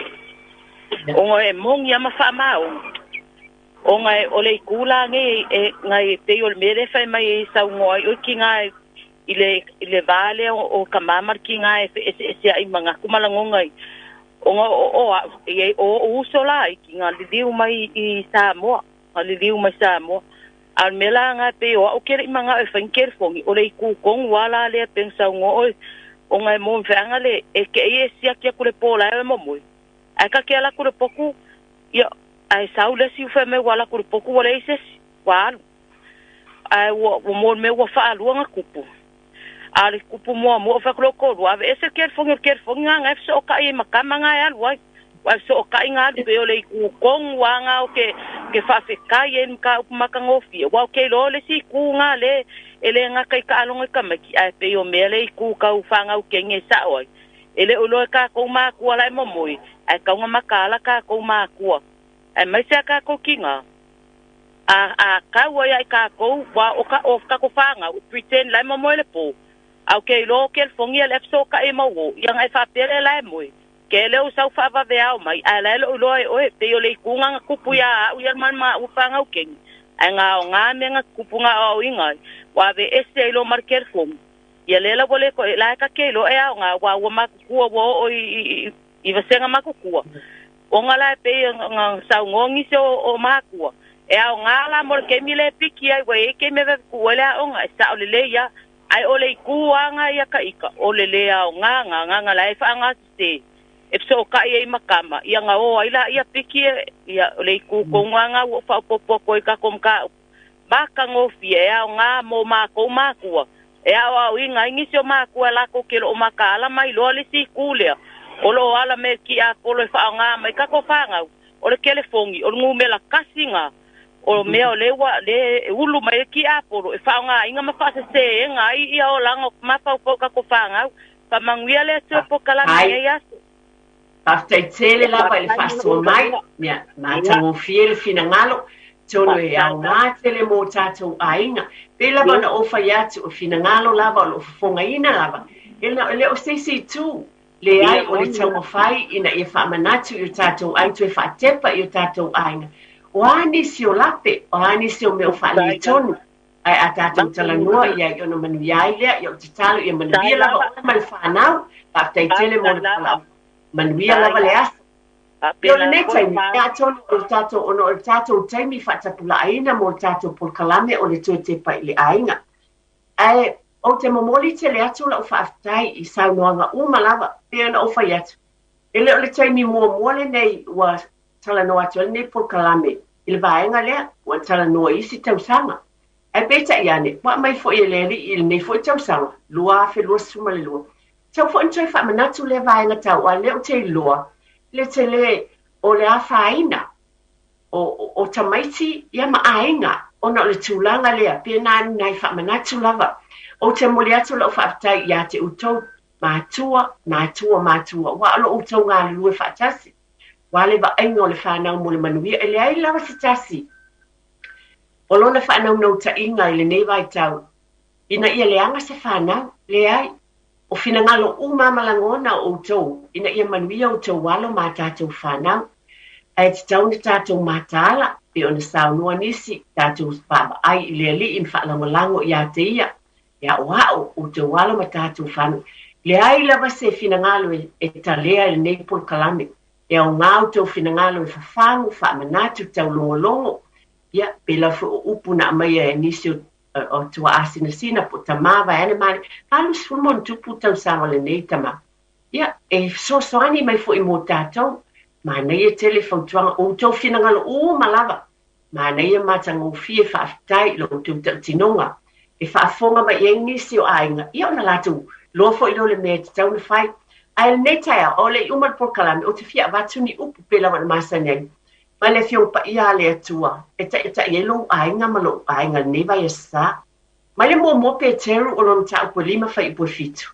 ona e moni a ma faamaoni ona e o le itu la nei e nai pei o le mea lea e fai mai ai saunoa ai oe tinā i le i le va lea o tama ma le tinā e feeseesea'i manatu ma lagona i ona o o a'u e i ai o o'u uso laiti na liliu mai i Samoa na liliu mai Samoa a o le mea la lena e pei o a'u ke le'i mana'o e fai ni telefoni o le itu tonu a la lea pei ona saunoa oe ona e mo feaga le e te'i e siaki atu le po la e momoe ae ta te ala atu le potu ia ae sau le isi fai mai ua ala atu le potu ua leai se isi ua alu ae ua ua mo le mea ua faalua ona tupu. A o le tupu muamua, fai atu lea o toalua, aveese le telefoni, o le telefoni lena na e fesootai ai ma tama na e alu ai. Ua e fesootai na alu pei o le itu tonu lava na o ke ke faafetai ai i le mataupu matagofie, aua ou te iloa o le isi itu na le e le gata i taaloga i tamaiti, ae pei o mea le itu tau fanau kene e sao ai. E le o iloa e tatou matua la e momoe, ae tatau ona mataala tatou matua, aemaise a tatou tinā. A a tau ai ia i tatou, ua o ka o tatou fanau, pretend la e momoe le po. Au ke iloa o kelefogi ia le fesota'i ma uō, ia na e faapea lea la e moe. Ke le o sau faavaveao mai, ae la e lo'u iloa e oe, pei o le ituga na tupu iā a'u ia ma le maua fagaukeni. Ae gaoga mea na tupu na aoaoina ai, ua aveese ai loa ma le kelefogi. Ia lea la ua le toe, la e ta te iloa e aoga, aua ua matutua ua oo i vasega matutua. Ona la e pei na saunoa nisi o matua, e aoga la mo le taimi lea e piki ai, ua i ai taimi e vave tuua ai le aoga, e sa'o lelei lava. Ae o le itu lava ia ta ita, o le lē aoga gagaga la e faagasesē, e fesoota'i ai ma tama, ia na o ai laia piki ia o le itu tonu lava lena ua ou faaopoopo atu ai i tatou mataupu. Matagofie e aoga mo matou matua, e aoaoina ai nisi o matua e latou te lo'o mataala ma iloa le isi itu lea o loo ala me le tiapolo e faaaoga mai tatou fanau. O le telefoni o le numera tasi na o mea o lea ua le ulu mai le tiapolo e faaaogaina ma faasesēga ai ia olaga o mafaufau o tatou fanau. Faamanuia le Atua i polokalame i lenei aso. Faafetai tele lava i le faasoa mai, ia, matagofie le finagalo, atonu e aoga tele mo tatou aiga. Pei lava ona ou fai atu, o finagalo lava o lo o fofogaina lava, e le o se isi itu, leai, o le taumafai ina ia faamanatu i o tatou aiga, toe faatepa i o tatou aiga. O a nisi o lape, o a nisi o mea o faaletonu, ae a tatou talanoa i ai ona manuia ai lea, ia ou tatalo ia manuia lava oe ma le fanau. Faafetai tele mo le valaau. Manuia lava le aso. Ia o lenei taimi, ia atonu o le tatou, ona o le tatou taimi faatapulaaina mo le tatou polokalame o le toe tepa i le aiga. Ae ou te momoli tele atu lau faafetai i saunoaga uma lava, pei ona ou fai atu, e le o le taimi muamua lenei ua talanoa atu ai lenei polokalame i le vaega lea, ua talanoa i isi tausaga. Ae peitai ane, ua aumai foi e le Alii i lenei foi tausaga, 2022. Tatau foi ona toe faamanatu lea vaega taua, lea ou te iloa le tele o le afaina o, o tamaiti ia ma aiga ona o le tulaga lea, pe na ni nai faamanatu lava. Ou te momoli atu lau faafetai ia te outou, matua, matua, matua, aua o lo outou galulue faatasi. Ua le vaaiga o le fanau mo le manuia, e leai lava se tasi o lona faanaunautaiga i lenei vaitau ina ia leaga se fanau, leai, o finagalo uma ma lagona o outou ina ia manuia outou alo ma a tatou fanau. Ae tatau ona tatou mataala, pei ona saunoa nisi, tatou vaavaai i le Alii ma faalagolago ia te Ia, e aoao outou alo ma tatou fanau. Leai lava se finagalo e talea i lenei polokalame. E aoga outou finagalo e fafagu, faamanatu, taulogologo, ia, pei lava foi o upu na aumaia e nisi o o tuaasinasina po o tamā vaeane ma 80+ tausaga o lenei tamā. Ia, e fesoasoani mai foi mo tatou. Manaia tele fautuaga, o outou finagalo uma lava. Manaia matagofie, faafetai i lo outou tautinoga. E faafofoga mai i ai nisi o aiga, ia ona latou iloa foi lea o le mea e tatau ona fai. Ae i lenei taeao, a o le i uma le polokalame, ou te fia avatu ni upu pei lava ona masani ai. Mai le Afioga Paia a le Atua e taitai ai lou aiga ma lo'u aiga i lenei vaiaso sa. Mai le muamua Peteru o lona mataupu e lima fuaiupu e fitu.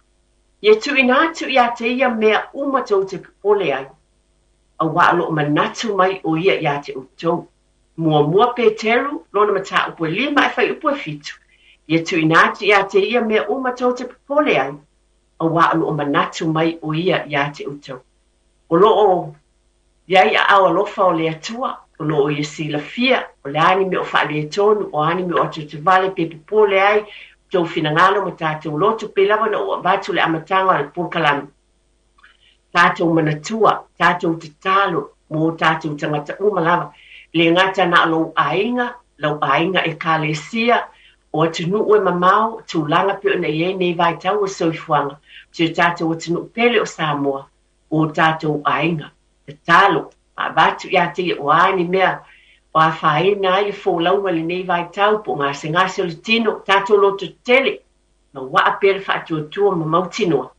Ia tuuina atu iā te ia mea uma tou te popole ai, auā o lo'o manatu mai ʻo ia iā te ʻoutou. Muamua Peteru, lona mataupu e lima e fuaiupu e fitu. Ia tuuina atu iā te ia mea uma tou te popole ai, auā o lo'o manatu mai ʻo ia iā te ʻoutou. O lo'o i ai aao alofa o le Atua, o lo o ia silafia, o le a ni mea o faaletonu, o a ni mea o atuatuvale pe popole ai outou finagalo ma tatou loto, pei lava ona ou avatu le amataga o le polokalame. Tatou manatua, tatou tatalo mo o tatou tagata uma lava, e le gata na o lou aiga, lau aiga Ekalesia, o atunuu e mamao, tulaga pei ona i ai nei vaitau o le soifuaga, si o tatou atunuu pele o Samoa, o tatou aiga. Tatalo, ma avatu iā te ia o a ni mea o afaina ai le folauga i lenei vaitau po o gasegase o le tino, tatou lototetele, ma waa pea le faatuatua ma mautinoa,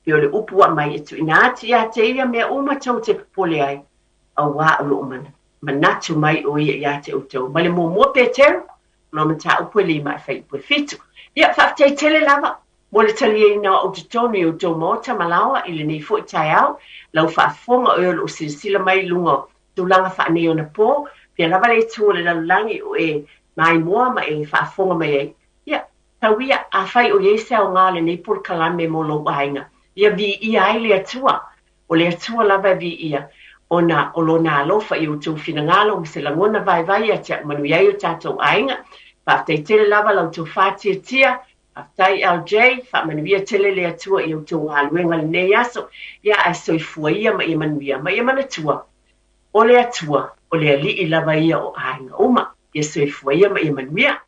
pei o le upu ua aumai e tuuina atu iā te ia mea uma tou te popole ai, auā o lo o manatu mai ʻo ia iā te ʻoutou. Mai le muamua Peteru, lona mataupu e lima e fuaiupu e fitu. Ia, faafetai tele lava Mo le taliaina o au totonu i outou maota ma laoa i lenei foi taeao, lau faafofoga o e o lo o silasila mai i luga o tulaga faaneionapo, pea lava le itu o le lalolagi o e maimoa ma e faafofoga mai ai. Ia, Tau ia, afai o i ai se aoga o lenei polokalame mo lou aiga, ia viia ai le Atua. O le Atua lava e viia, ona o Lona alofa i outou finagalo ma se lagona vaivai ia te au, manuia ai o tatou aiga. Faafetai tele lava la outou faatiatia. Faafetai LJ, faamanuia tele le Atua i outou galuega i lenei aso. Ia ae soifua ia ma ia manuia, ma ia manatua, o le Atua, o le Alii lava ia o aiga uma. Ia soifua ia ma ia manuia.